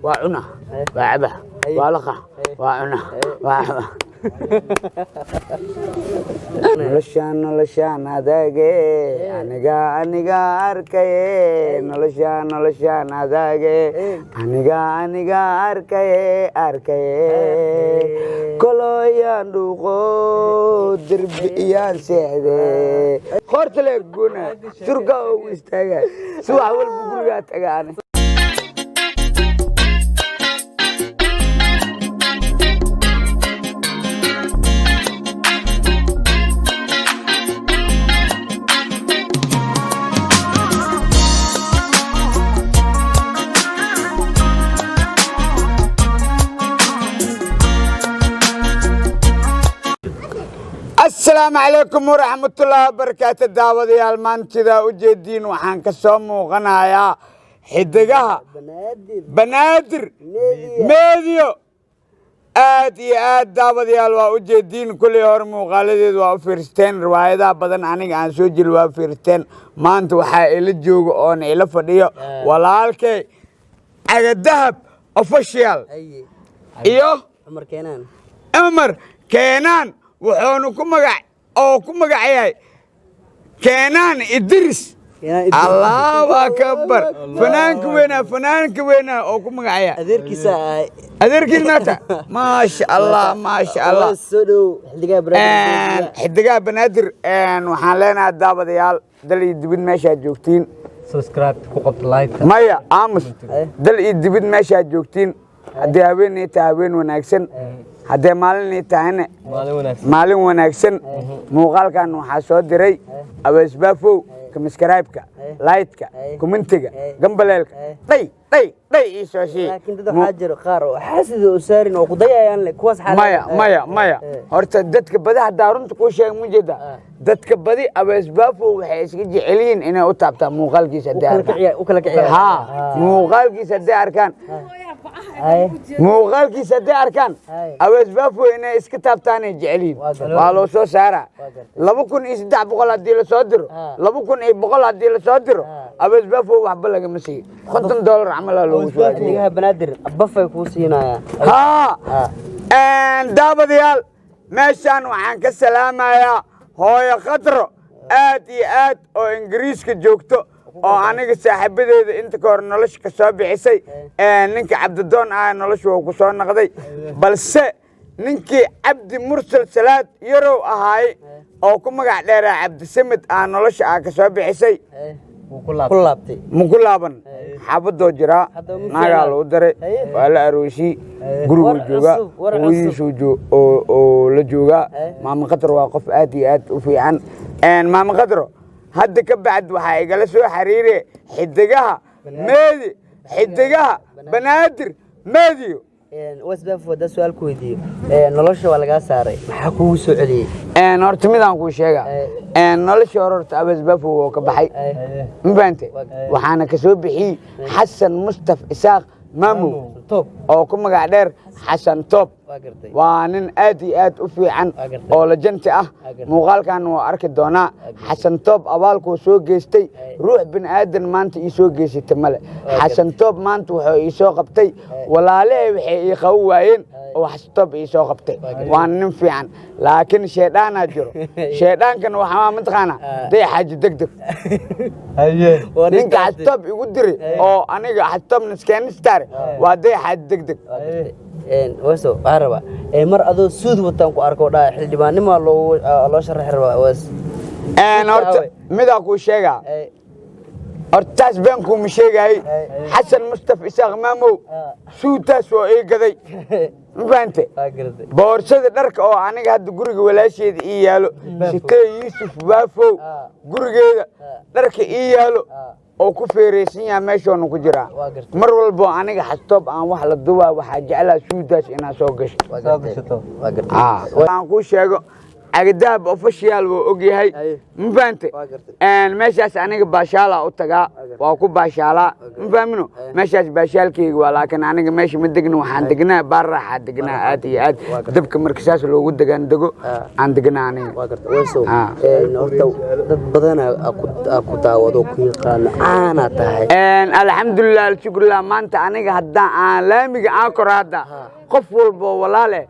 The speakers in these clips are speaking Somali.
Waa cuna, waa caba, waa laqa, waa cuna, waa caba. Noloshaan, noloshaan adage, aniga aniga arkaye. Noloshaan, noloshaan adage, aniga aniga arkaye, arkaye. Koloyaan dhuuqo, derbi iyaan seexde, qoorta le guna, surka ugu istaaga. Subax walba gurigaa taga ani. Asalaamu calaykum waraxmatullaahi wabarakaatu. Daawadayaal, maantidaa u jeediin waxaan ka soo muuqanayaa xidigaha Banaadir Meediyo. Aad iyo aad, daawadayaal, waa u jeediin. Kulley hore muuqaaladeedu waa u fiirsteen, riwaayadaha badan aniga aan soo jeli waa u fiirsteen. Maanta waxaa ila jooga oona ila fadhiyo walaalkay Cagadahab Official iyo Cumar Keenaan. Cumar Keenaan, wuxuuna ku magac oo ku magac yahay Keenaan Idris. Allahu akbar, fanaanka weynaa, fanaanka weynaa oo ku magac yahay. Adeerkiisa ahay. Adeerkiis maata. Maasha Allah, maasha Allah. Soo dhow, xidigaha Banaadir. Xidigaha Banaadir, waxaan leenahay daawadayaal, dal iyo dibid meeshaad joogtiin, subscribe ku qabta, like. Maya, aamus. Dal iyo dibid meeshaad joogtiin, haddii haweenay tahay haween wanaagsan, haddee maalinay tahayna maalin wanaagsan. Maalin wanaagsan. Muuqaalkan waxaa soo diray Abeesbaafow. Subscribe-ka, like-ka, comment-iga, gambaleelka, dhay dhay dhay ii soo sii. Laakiin dad waxaa jiro qaar oo xaasida u saarin oo ku dayayaan le kuwaas xaal. Maya, maya, maya. Horta dadka badi, haddaa runta kuu sheega, mu jeeda, dadka badi Abeesbaafow waxay iska jecel yihiin inay u taabtaan muuqaalkiisa haddii arkaan. U kala kiciya. Haa, muuqaalkiisa hadday arkaan, muuqaalkiisa hadday arkaan Abeesbaafow inay iska taabtaanay jecel yihiin. Waa loo soo saaraa. 2300 haddii lasoo diro, 2100 haddii lasoo diro, Abeesbaafow waxba lagama siiyo. $50 camalaa loogu soo adeegay. Xidigaha Banaadir bafay kuu siinayaan. Haa, daawadayaal, meeshaan waxaan ka salaamayaa hooyo Khadro aad iyo aad oo Ingiriiska joogto, oo aniga saaxiibadeeda inta ka hor nolosha ka soo bixisay. Ninka Cabdidoon ah nolosha wuu ku soo noqday, balse ninkii Cabdi Mursal Salaad Yarow ahaay oo ku magac dheeraa Cabdisamid ah nolosha ah ka soo bixisay. Ku laabtay. Ma ku laaban, xaafadoo jiraa. Hadda ma naagaa fiicnaa. Lagu daray, waa la aroosiyey, guriguu War joogaa. cusub, war cusub. Hooyadiisuu oo la joogaa. Maama Qadro waa qof aad iyo aad u fiican. Maama Qadro, hadda ka bacd waxaa igala soo xiriire xidigaha meedi, xidigaha Banaadir Meediyo. Wasbaaf, hadaa su-aal ku weydiiyo, nolosha waa lagaa saaray, maxaa kugu soo celiyey? Horta midaan kuu sheega. Noloshii hore horta Abasbafow oo ka baxay, ma fahante? Waxaana ka soo bixiyey Xasan Mustaf Isaaq Maamow Toob. oo ku magac dheer Xasan Toob. Waa gartay. Waa nin aad iyo aad u fiican Waa gartay. oo lajanti ah. Waa gartay. Muuqaalkan waa arki doonaa. Xasan Toob abaalkuu soo geystay, ruux bini aadan maanta ii soo geysata male. Xasan Toob maanta wuxuu ii soo qabtay, walaalahay waxay ii qaban waayeen oo Xasan Toob ii soo qabtay. Waa nin fiican, laakiin shaydhaanaa jiro. Shaydhaankan waxaa mataqaanaa day xaaji deg deg. Waa ninka Xasan Toob igu diray oo aniga Xasan Toob naskeenistar waa day xaaji deg deg. Waa gartay. Weso, waxaan rabaa mar adoo suud wataan ku arko dhaa xildhibaannima loogu loo sharaxi rabaa wees. Horta midaa kuu sheegaa. Horta taas been kuuma sheegayay. Xasan Mustaf Isaaq Maamow suutaas oo ii gaday, ma fahante? Waa gartay. Boorsada dharka oo aniga hadda guriga walaasheeda ii yaalo, sitee Yuusuf Baafow, gurigeeda dharka ii yaalo oo ku feereysan yaha, meeshoona ku jiraa. Waa gartay. Mar walbo aniga Xastoob aan wax la dubaa, waxaa jeclaa suutaas inaa soo gasho. Waa gartay. Waa gartay. Aan kuu sheego. Cagadaab Official wuu og yahay. Haye. Ma fahante? Waa gartay. Meeshaas aniga baashaalaa u tagaa, waa ku baashaalaa, ma fahmino? Meeshaas baashaalkeyga waa, laakiin aniga meesha ma degno. Waxaan degnaa Baarraxaa degnaa, aad iyo aad dabka marka saas loogu degaan dego aan degnaa aniga. Waa gartay, Wesow. Ah. Horta dad badan aa ku daawado, ku yaqaano, caanaa tahay. Alxamdulilah, alshukrulah. Maanta aniga haddaan aan laamiga aan koro hadda, qof walboo walaale,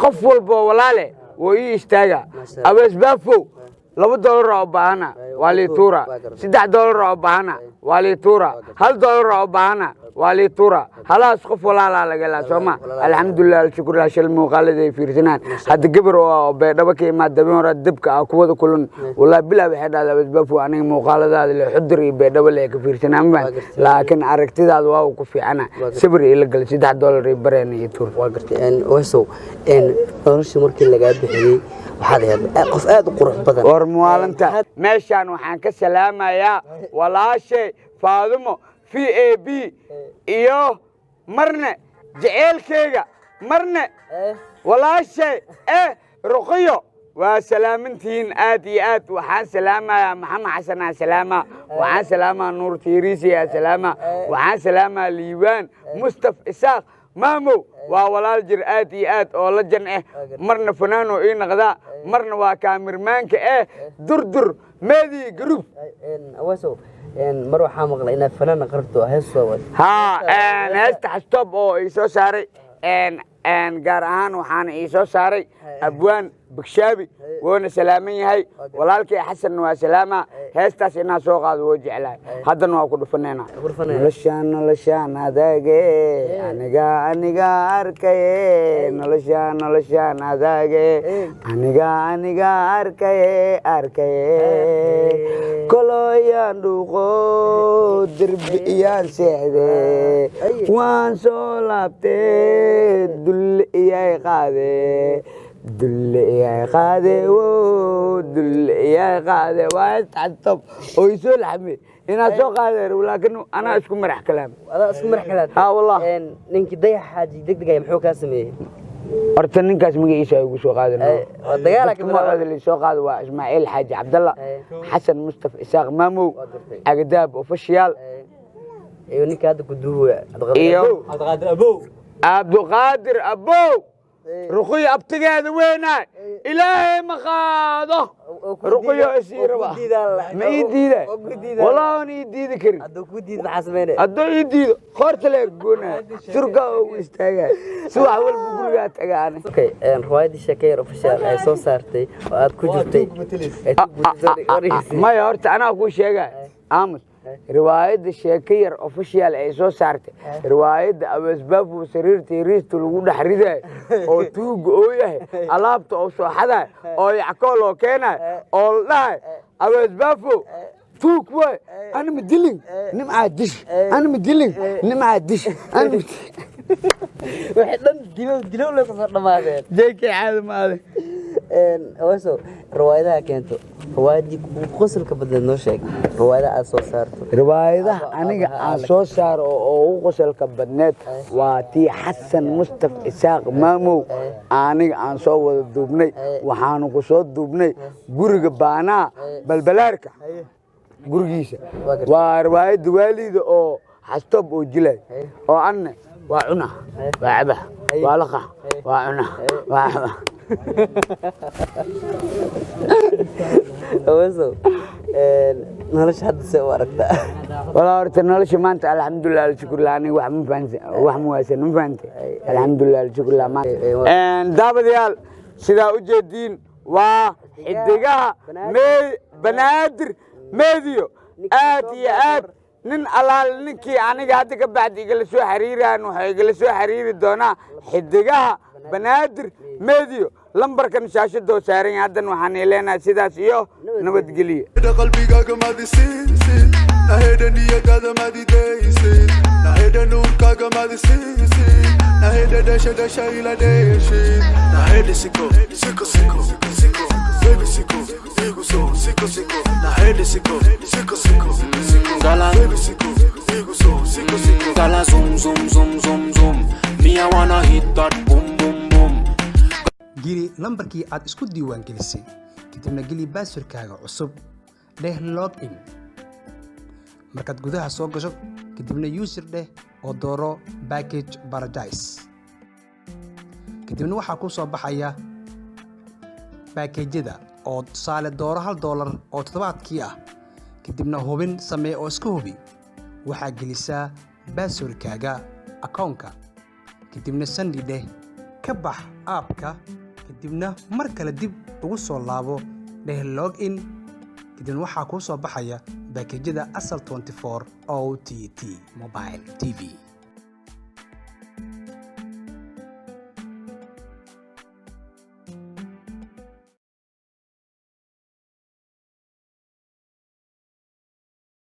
qof walboo walaale wuu ii istaaga. Masha Allah. Awees Baafow, $2 oo baahana waa lii tuura, Waa gartay. $3 oo baahana waa lii tuura, $1 oo baahana waa lii tuura. Halaas qof walaalaa laga helaa, sooma? Alxamdulilah, alshukrulah. Shal muuqaalada ay fiirsanaan hadda, gabar oo Beedhabo ka imaad dabin hore dabka aa kuwada kulan, wallahi bilaa, waxay dhahdaa: "Awees Baafow, aniga muuqaaladaada le Xudur iyo Beedhabo le ka fiirsanaan baan, laakiin aragtidaada waa ku fiicana, sawir ila gal, $3 iyo bareen iyo tuur." Waa gartay. Wesow, nolosha markii lagaa bixiyey waxaad ahayd qof aad u qurux badan. War muwaalinta, meeshaan waxaan ka salaamayaa walaashay Faadumo VAB iyo marne jeceelkeyga, marne walaashay Ruqiyo. Waa salaamantihiin aad iyo aad. Waxaan salaamayaa Maxamed Xasan aan salaama, waxaan salaamaa Nuur Tiiriisi aan salaama, waxaan salaamaa Liibaan Mustaf Isaaq Maamow. Waa walaal jir aad iyo aad oo la jan marna fanaano ii naqdaa, marna waa kaamirmaanka Durdur Media Group. Wesow, mar waxaa maqlay inaad fanaan qarto, hees soo wad. Haa, heesta Xastoob oo ii soo saaray, gaar ahaan waxaana ii soo saaray Abwaan Bagshaabi, wuuna salaaman yahay. Walaalkay Xasanna waa salaama. Heestaas inaa soo qaado woo jeclahay, haddana waa ku dhufanayna. Ku dhufanayna. Noloshaan, noloshaan adage, aniga aniga arkaye. Noloshaan, noloshaan adage, aniga aniga arkaye, arkaye. Koloyaan dhuuqo, derbi iyaan seexde, waan soo laabtee, dulle iyay qaade, dulle iyay qaade, wo dulle iyay qaade. Waa heesta Xastoob oo isoo laxme inaad soo qaadeen, laakiin anaa isku marax kalaam. Adaa isku marax kalaad. Ha, wallah. Ninkii Dayax Xaaji degdegaya muxuu kaa sameeyey? Horta ninkaas magaciisa ay ugu soo qaadan. Waa dagaal ka Dadka magacooda la soo qaado waa Ismaaciil Xaaji Cabdalla, Xasan Mustaf Isaaq Maamow, Waa gartay. Agadaab Official. Iyo ninka hadda ku duubaya? Iyo Cabdiqaadir Abow. Cabduqaadir Abow, Ruqiyo abtigeeda weynaay, Ilaahay ma qaado. Ruqiyo isii raba, ma ii diida? Wallah aan ii diidi karin. Hadduu ku diid, maxaa sameynaya? Hadduu ii diido, qoorta lee goonaya, surkaa ugu istaagaya, subax walba gurigaa tagaa ani. Okay, riwaayadii Sheekeyar Official ay soo saartay oo aad ku jirtay ay tuug matalaysa. Maya, horta anaa kuu sheegay, aamus. Riwaayadda Sheeko Yar Official ay soo saartay, riwaayadda Aweesbaafu sariirta yariista lagu dhex ridayo oo tuuga oo yahay, alaabta oo soo xadayo oo yackool oo keenayo oo la dhahay Aweesbaafo tuug waay, ana ma dilin, nimcaa dish, ana ma dilin, nimcaa dish, ana ma Waxay dhan dilow dilow lay kusoo dhammaadeen. Jeekay caadi maade. Weso, riwaayadaha keento, riwaayadii kugu qosolka badneed noo sheeg, riwaayadaha aad soo saarto. Riwaayadaha aniga aan soo saaro oo ugu qosolka badneed waa tii Xasan Mustaf Isaaq Maamow aniga aan soo wada duubnay. Waxaanu ku soo duubnay guriga Baanaa Balbalaarka gurigiisa. Waa riwaayadda waalida oo Xastoob oo jilay oo anne waa cuna, waa caba, waa laqa, waa cuna, waa caba. Weso, nolosha hadda see u aragtaa? Walaa, horta nolosha maanta alxamdulilah, alshukrulah. Aniga wax ma fahansan, wax ma waaysan, ma fahantay? Alxamdulilah, alshukrulah. Maanta daawadayaal, sidaa u jeediin waa xidigaha Banaadir Meediyo. Aad iyo aad nin allaale ninkii aniga hadda ka bacdi igala soo xiriiraan, waxay igala soo xiriiri doonaa xidigaha Banaadir Meediyo, lambarkan shaashadoo saaran yahay. Haddan waxaan leenahay sidaas iyo nabadgelyo. Qalbigaaga madisiisid, nahedha niyadaada madidaysid, nahedha nuurkaaga madisiisid, nahedha dhasha dhasha ila dheeshid, nahedha siko siko siko siko, baby, siko igu soo siko siko, nahedha siko siko siko siko, baby, siko igu soo siko siko. Gala zoom zoom zoom zoom zoom. Me I wanna hit that boom boom boom. Geli lambarkii aad isku diiwaangelisay, kadibna geli passwordkaaga cusub. Dheh log in. Markaad gudaha soo gasho, kadibna user dheh oo dooro package paradise. Kadibna waxaa kuu soo baxaya packageyada oo tusaale dooro $1 oo toddobaadkii ah. Kadibna hubin samee oo iska hubi. Waxaa gelisaa passwordkaaga akoonka, kadibna send dheh. Ka bax appka, kadibna mar kale dib ugu soo laabo. Dheh log in. Kadibna waxaa kuu soo baxaya packageyada Asal 24 OTT Mobile TV.